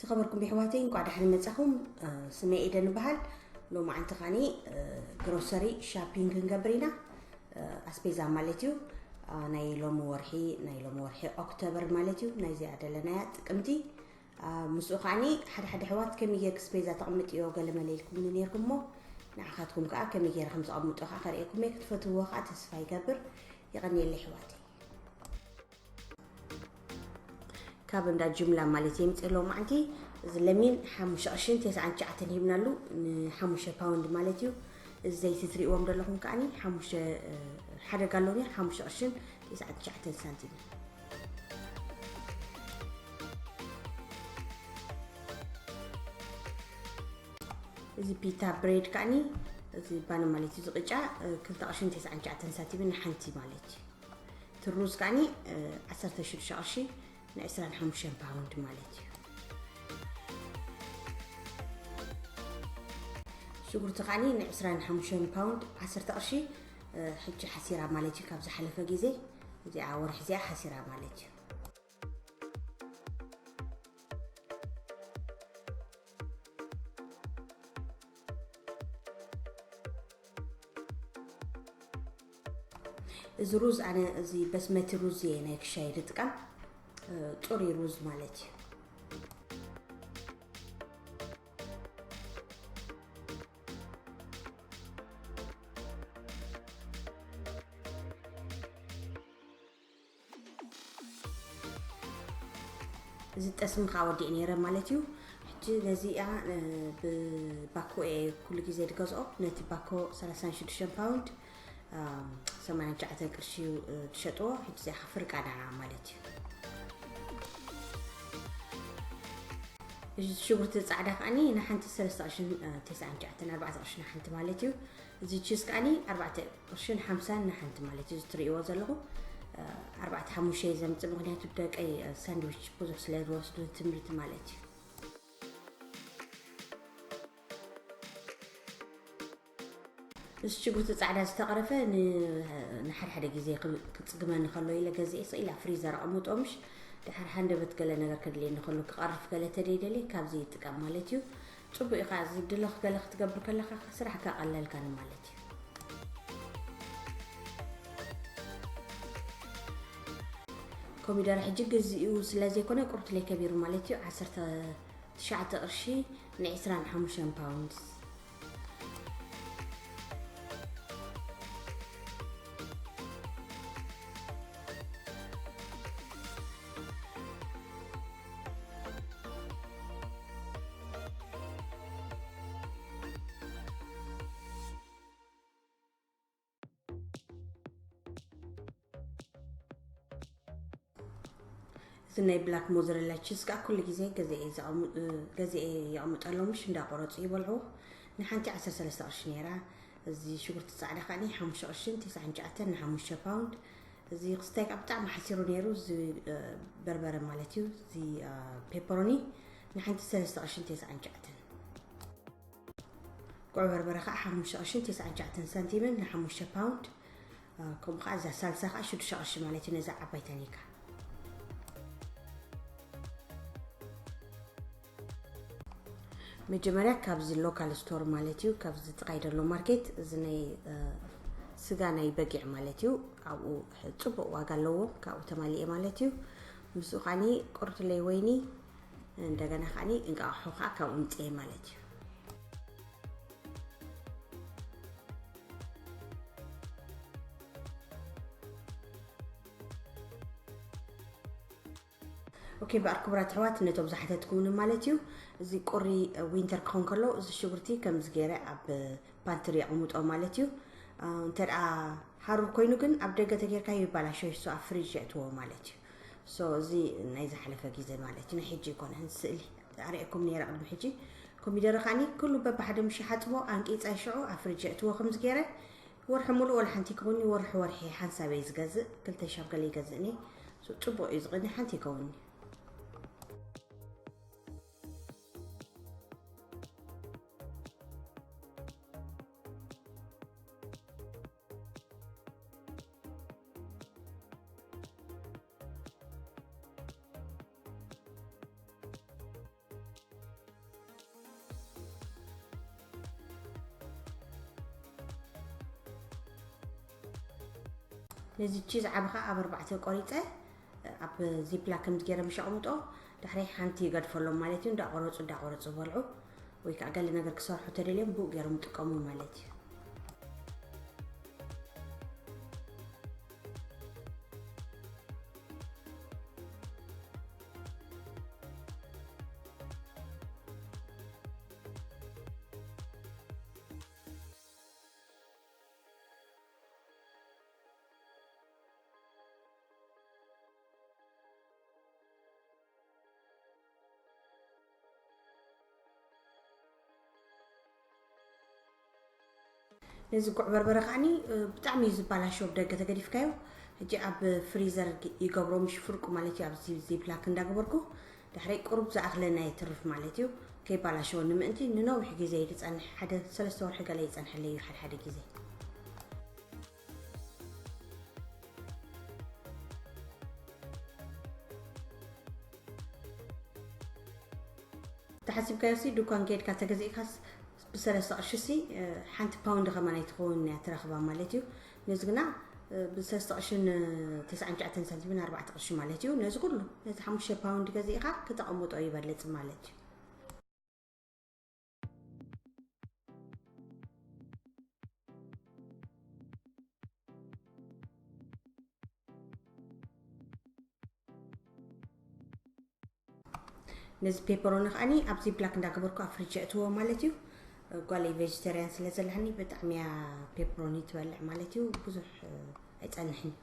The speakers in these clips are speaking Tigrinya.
ኸበርኩም የሕዋተይ፣ እንኳዕ ደሓን መጻኹም። ስመይ ኤደን ይበሃል። ሎማዓንቲ ኸዓኒ ግሮሰሪ ሻፒንግ ክንገብር ኢና። ኣስቤዛ ማለት እዩ። ናይ ሎሚ ወርሒ ናይ ሎሚ ወርሒ ኦክቶበር ማለት እዩ። ናይዚኣ ደለናያ ጥቅምቲ። ምስኡ ኸዓኒ ሓደ ሓደ ኣሕዋት ከመይ ጌርክ ኣስቤዛ ተቕምጥዮ ገለ መለ ኢልኩምኒ ኔርኩም እሞ፣ ንዓኻትኩም ከኣ ከመይ ጌረ ከም ዘቐምጦ ከኣ ከርእየኩም እየ። ክትፈትውዎ ከኣ ተስፋ ይገብር። የቐንየለይ ኣሕዋተይ። ካብ እንዳ ጅምላ ማለት እየ ምጽእ ሎማዓንቲ። እዚ ለሚን ሓሙሽተ ቅርሽን ተስዓን ትሽዓተን ሂብናሉ፣ ንሓሙሽተ ፓውንድ ማለት እዩ። እዚ ዘይቲ ትርእይዎም ዘለኹም ከዓኒ ሓሙሽተ፣ ሓደ ጋሎን እዩ፣ ሓሙሽተ ቅርሽን ተስዓን ትሽዓተን ሳንቲም። እዚ ፒታ ብሬድ ከዓኒ፣ እዚ ባኒ ማለት እዩ፣ እዚ ቅጫ ክልተ ቅርሽን ተስዓን ትሽዓተን ሳንቲምን ንሓንቲ ማለት እዩ። እቲ ሩዝ ከዓኒ ዓሰርተ ሽዱሽተ ቅርሺ ንዕስራን ሓሙሽተን ፓውንድ ማለት እዩ። ሽጉርቲ ከዓኒ ንዕስራን ሓሙሽተን ፓውንድ ዓሰርተ ቅርሺ፣ ሕጂ ሓሲራ ማለት እዩ ካብ ዝሓለፈ ግዜ። እዚኣ ወርሒ እዚኣ ሓሲራ ማለት እዩ። እዚ ሩዝ ኣነ እዚ በስመቲ ሩዝ እየ ናይ ክሻይ ዝጥቀም፣ እ፣ ጽሩይ ሩዝ ማለት እዩ። እዚ ጠስሚ ከዓ ወዲእ ነይረ ማለት እዩ። ሕጂ ነዚኣ፣ እ፣ ብባኮ እየ ኩሉ ግዜ ዝገዝኦ። ነቲ ባኮ ሰላሳን ሽዱሽተን ፓውንድ፣ እ፣ ሰማንያን ትሽዓተን ቅርሺ እዩ፣ እ፣ ዝሸጥዎ። ሕጂ እዚኣ ከዓ ፍርቃና ማለት እዩ። እዚ ሽጉርቲ ጻዕዳ ከዓኒ ንሓንቲ ሰለስተ ቅርሽን፣ እ፣ ተስዓን ትሽዓተን፣ ኣርባዕተ ቅርሺ ንሓንቲ ማለት እዩ። እዚ ቺዝ ከዓኒ ኣርባዕተ ቅርሽን ሓምሳን ንሓንቲ ማለት እዩ። እዚ ትርእይዎ ዘለኹ፣ እ፣ ኣርባዕተ ሓሙሽተ እዩ ዘምጽእ፣ ምኽንያቱ ደቀይ፣ እ፣ ሳንድዊች ብዙሕ ስለ ዝወስዱ ትምህርቲ ማለት እዩ። እዚ ሽጉርቲ ጻዕዳ ዝተቐረፈ ን-፣ ንሓድሓደ ግዜ ክብ-፣ ክጽግመኒ ከሎ ኢለ ገዚኤ ስቕ ኢላ ፍሪዘር ኣቐምጦ፣ ምሽ ድሓር ሃንደበት ገለ ነገር ከድልየኒ ከሎ ክቐርፍ ገለ ተደይደልየ ካብዚ ይጥቀም ማለት እዩ። ጽቡቕ እዩ፣ እዚ ድለኽ ገለ ክትገብር ከለኻ ስራሕካ ቀለልካኒ ማለት እዩ። ኮሚደረ ሕጂ ግዚኡ ስለ ዘይኮነ ቁርትለይ ከቢሩ ማለት እዩ። ዓሰርተ ትሽዓተ ቅርሺ ንዕስራን ሓሙሽተን ፓውንድስ። እዚ ናይ ብላክ ሞዘረላ ቺዝ ከዓ ኩሉ ግዜ ገዚኤ ዘቐም-፣ እ፣ ገዚኤ የቐምጠሎም፣ ምሽ እንዳቆረጹ ይበልዕዎ። ንሓንቲ ዓሰርተ ሰለስተ ቅርሺ ነይራ። እዚ ሽጉርቲ ጻዕዳ ከዓኒ ሓሙሽተ ቅርሽን ተስዓን ትሽዓተን ንሓሙሽተ ፓውንድ። እዚ ክስታይ ከዓ ብጣዕሚ ሓሲሩ ነይሩ። እዚ፣ እ፣ በርበረ ማለት እዩ። እዚ፣ እ፣ ፔፐሮኒ ንሓንቲ ሰለስተ ቅርሽን ተስዓን ትሽዓተን። ጉዕ በርበረ ከዓ ሓሙሽተ ቅርሽን ተስዓን ትሽዓተን ሳንቲምን ንሓሙሽተ ፓውንድ። እ፣ ከምኡ ከዓ እዛ ሳልሳ ከዓ ሽዱሽተ ቅርሺ ማለት እዩ ነዛ ዓባይ ታኒካ። መጀመርያ ካብዚ ሎካል ስቶር ማለት እዩ፣ ካብዚ ጥቓይ ዘሎ ማርኬት፣ እዚ ናይ፣ እ፣ ስጋ ናይ በጊዕ ማለት እዩ። ኣብኡ ጽቡቕ ዋጋ ኣለዎም፣ ካብኡ ተማሊኤ ማለት እዩ። ምስኡ ከዓኒ ቁርትለይ ወይኒ፣ እንደገና ከዓኒ እንቃቑሖ ከዓ ካብኡ ምጽኤ ማለት እዩ። ኦኬ፣ እምበኣር ክቡራት ኣሕዋት፣ ነቶም ዝሓተትኩምኒ ማለት እዩ፣ እዚ ቁሪ ዊንተር ክኸውን ከሎ፣ እዚ ሽጉርቲ ከምዚ ገይረ ኣብ ፓንትሪ የቕምጦ ማለት እዩ። እ፣ እንተ ደኣ ሃሩር ኮይኑ ግን ኣብ ደገ ተጌርካዮ ይበላሾ፣ እሱ ኣብ ፍሪጅ የእትዎ ማለት እዩ። ሶ፣ እዚ ናይ ዝሓለፈ ግዜ ማለት እዩ፣ ናይ ሕጂ ኣይኮነን። ስእሊ ኣርእየኩም ነይረ ቅድሚ ሕጂ። ኮሚደረ ከዓኒ ኩሉ በብሓደ ምሽ ይሓጽቦ፣ ኣንቂጸ ሽዑ ኣብ ፍሪጅ የእትዎ ከምዚ ገይረ። ወርሒ ሙሉእ ወላ ሓንቲ ክኹኒ፣ ወርሒ ወርሒ ሓንሳብ እየ ዝገዝእ፣ ክልተ ሻብ ገለ ይገዝእኒ። ሶ፣ ጽቡቕ እዩ ዝቕኒ፣ ሓንቲ ይከውንኒ። ነዚ ቺዝ ዓቢ ከዓ ኣብ ኣርባዕተ ቆሪፀ ኣብ ዚፕላክ ከምዚ ገይረ ምሽ ኣቕምጦ። ድሕሪ ሓንቲ ይገድፈሎም ማለት እዩ። እንዳቆረፁ እንዳቆረፁ በልዑ። ወይ ከዓ ገለ ነገር ክሰርሑ ተደልዮም ብኡ ገይሮም ይጥቀሙ ማለት እዩ። ነዚ ጉዕ በርበረ ከዓኒ ብጣዕሚ እዩ ዝባላሾ ብደገ ተገዲፍካዮ። ሕጂ ኣብ ፍሪዘር ይገብሮ ምሽ ፍርቁ ማለት እዩ። ኣብዚ ዚፕላክ እንዳገበርኩ ድሕሪ ቁሩብ ዝኣኽለና የትርፍ ማለት እዩ። ከይባላሸወኒ ምእንቲ ንነዊሕ ግዜ እዩ ዝጸንሕ። ሓደ ሰለስተ ወርሒ ገለ ይጸንሐለይ እዩ ሓደ ሓደ ግዜ። ተሓሲብካዮሲ ዱኳን ከይድካ ተገዚእካስ ብሰለስተ ቅርሺ ሲ ሓንቲ ፓውንድ ከማን ኣይትኸውን እያ ትረኽባ ማለት እዩ። ነዚ ግና ብሰለስተ ቅርሽን ተስዓን ትሽዓተን ሳንቲምን ኣርባዕተ ቅርሺ ማለት እዩ። ነዚ ኩሉ ነዚ ሓሙሽተ ፓውንድ ገዚእኻ ክተቐምጦ ይበልጽ ማለት እዩ። ነዚ ፔፐሮኒ ከዓኒ ኣብዚ ብላክ እንዳገበርኩ ኣብ ፍሪጅ የእትዎ ማለት እዩ። ጓለይ ቬጀተርያን ስለ ዘለኒ ብጣዕሚ እያ ፔፐሮኒ ትበልዕ ማለት እዩ። ብዙሕ ኣይጸንሕን።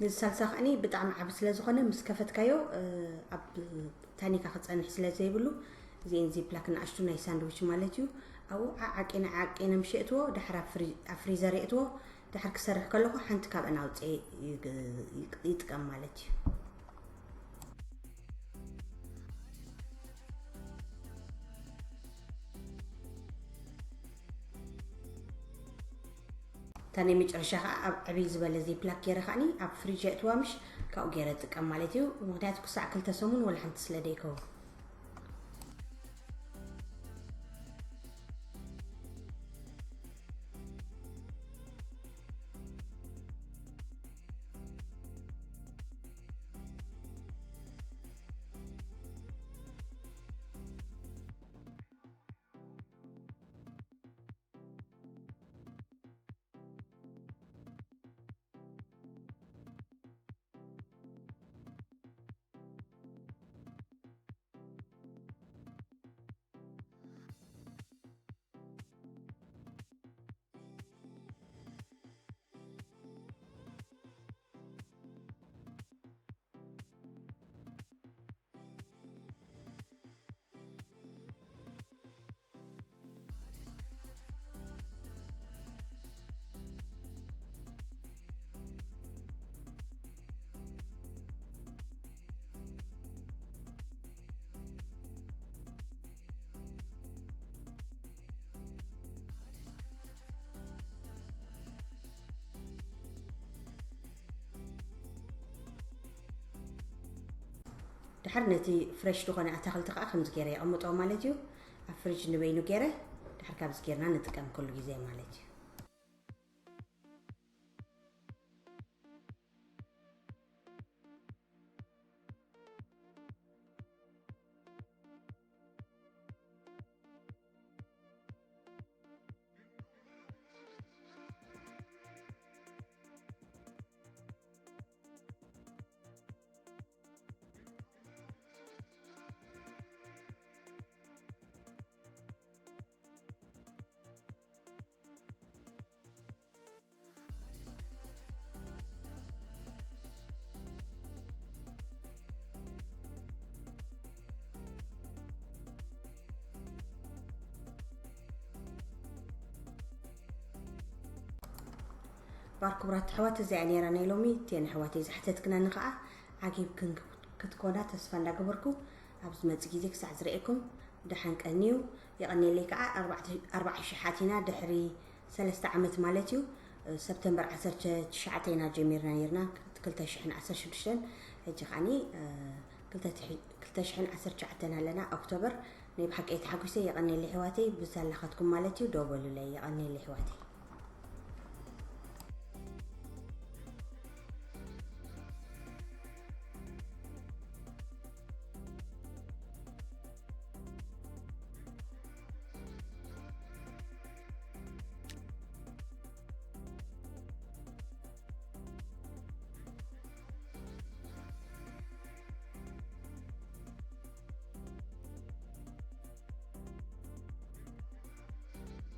ነዚ ሳልሳ ከዓኒ ብጣዕሚ ዓቢ ስለ ዝኾነ ምስ ከፈትካዮ ኣብ ታኒካ ክጸንሕ ስለ ዘይብሉ እዚኤን ዚፕላክ ንኣሽቱ ናይ ሳንድዊች ማለት እዩ። ኣብኡ ዓዓቂነ ዓቂነ ምሽ የእትዎ ድሓር ኣብ ፍሪዘር የእትዎ። ድሓር ክሰርሕ ከለኹ ሓንቲ ካብአን ኣውፅኤ ይጥቀም ማለት እዩ። እታ ናይ መጨረሻ ከዓ ኣብ ዕብይ ዝበለ ዚፕላክ ገይረ ከዓኒ ኣብ ፍሪጅ የእትዋ ምሽ ካብኡ ገይረ ጥቀም ማለት እዩ። ምክንያቱ ክሳዕ ክልተ ሰሙን ወላ ሓንቲ ስለ ደይከውን። ድሓር ነቲ ፍረሽ ዝኾነ ኣታኽልቲ ከዓ ከምዚ ገይረ የቐምጦ ማለት እዩ። ኣብ ፍሪጅ ንበይኑ ገይረ ድሓር ካብዚ ገይርና ንጥቀም ኩሉ ግዜ ማለት እዩ። ባር ክቡራት ኣሕዋት፣ እዚኣ ነይራ ናይ ሎሚ። እተን ኣሕዋተይ ዝሓተትክናኒ ከዓ ዓጊብክን ክትኮና ተስፋ እንዳገበርኩ፣ ኣብ ዝመጽእ ግዜ ክሳዕ ዝርእየኩም፣ ደሓን ቀንዩ። የቐንየለይ ከዓ ኣርባዕተ ኣርባዓ ሽሓት ኢና ድሕሪ ሰለስተ ዓመት ማለት እዩ። ሰፕተምበር ዓሰርተ ትሽዓተ ኢና ጀሚርና ነርና፣ ክልተ ሽሕን ዓሰርተ ሽዱሽተን። ሕጂ ከዓኒ ክልተ ሽሕን ዓሰርተ ትሽዓተን ኣለና ኦክቶበር። ናይ ብሓቂ ተሓጒሰ። የቐንየለይ ኣሕዋተይ፣ ብዛላኻትኩም ማለት እዩ። ደወሉለይ። የቐንየለይ ኣሕዋተይ።